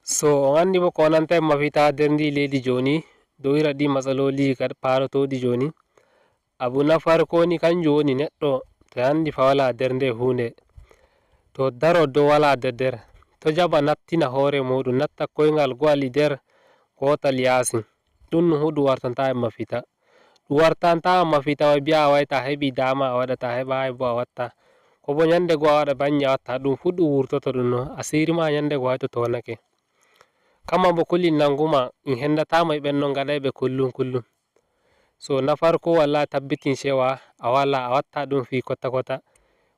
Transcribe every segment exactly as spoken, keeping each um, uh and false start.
So on anndi bo ko wonanta en mafita nder ndi leydi jooni, dow ira ɗi matsaloliji kad paarotooɗi jooni. Abu na farko ni kanjum woni neɗɗo to yandi fa wala nder nde huunde. To daro dow wala nder nder. To jaɓa nattina hoore muuɗum, natta koyngal go'al e nder, gootal yaasin. Ɗum no huɗu wartanta en mafita. Ɗum wartanta en mafita wa biya a wa'i ta heɓi dama a waɗa, ta heɓaay bo a watta. Ko bo nyande go a waɗa banni a watta, ɗum fu ɗum wurtoto ɗum no. Asiri ma nyande go hay to toonake. Kamma bo kulin nanguma, in hendata mo e ɓen non gaɗayɓe kullum kullum. So na farko walla tabbitin cewa a wala a watta ɗum fii kota kota.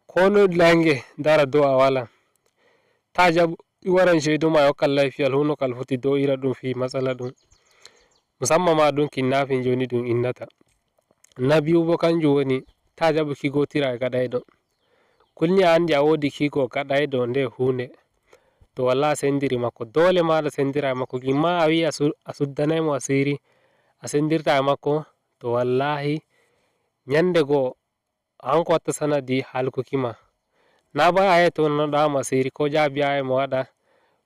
Ko no nange dara dow a wala. Ta jaɓu i waran ceedu ma e hokkal lafiyal huno kal foti dow ira ɗum fii matsala ɗum. Musamman ma ɗum kinnafin jooni ɗum innata. Na biyu bo kanjum woni ta jaɓu ki gotira e gaɗayɗo. Kulni a anndi a woodi kiiko gaɗayɗo nde huunde. To walla a senndiri makko, doole ma aɗa senndira e makko. Gimma a wi'i a su-, a suddanay mo asiiri, a senndirta e makko, to wallaahi, nyannde goo, hanko watta sanadi halkuki ma. Na ba a yehi to noɗa mo asiiri, ko jaabi a mo waɗa.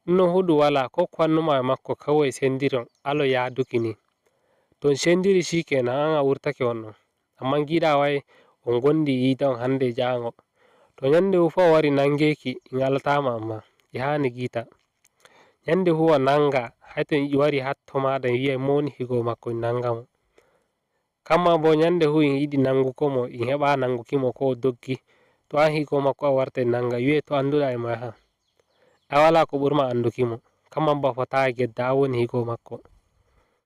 Ɗum non huɗu wala, ko ko wannuma e makko, kawai senndiron, alo yaaduki ni. To on senndiri shi kenan, an a wurtake on ɗon. Amma giɗa wai on gondi yiida on hande e jaango. To nyande fu o wari nangeeki, in alatama amma, e haani giita. Nyande fu o nanga, hay to in wari hatto maɗa, in wi'ai mo woni higo makko, in nanga mo. Kamma bo nyande fu in yiɗi nanguko mo, in heɓa nanguki mo ko o doggi. To an higo makko a wartai nanga, wi'ai to annduɗa e mo yaha. A wala ko ɓurma annduki mo. Kamma bo a fotai gedda, an woni higo makko.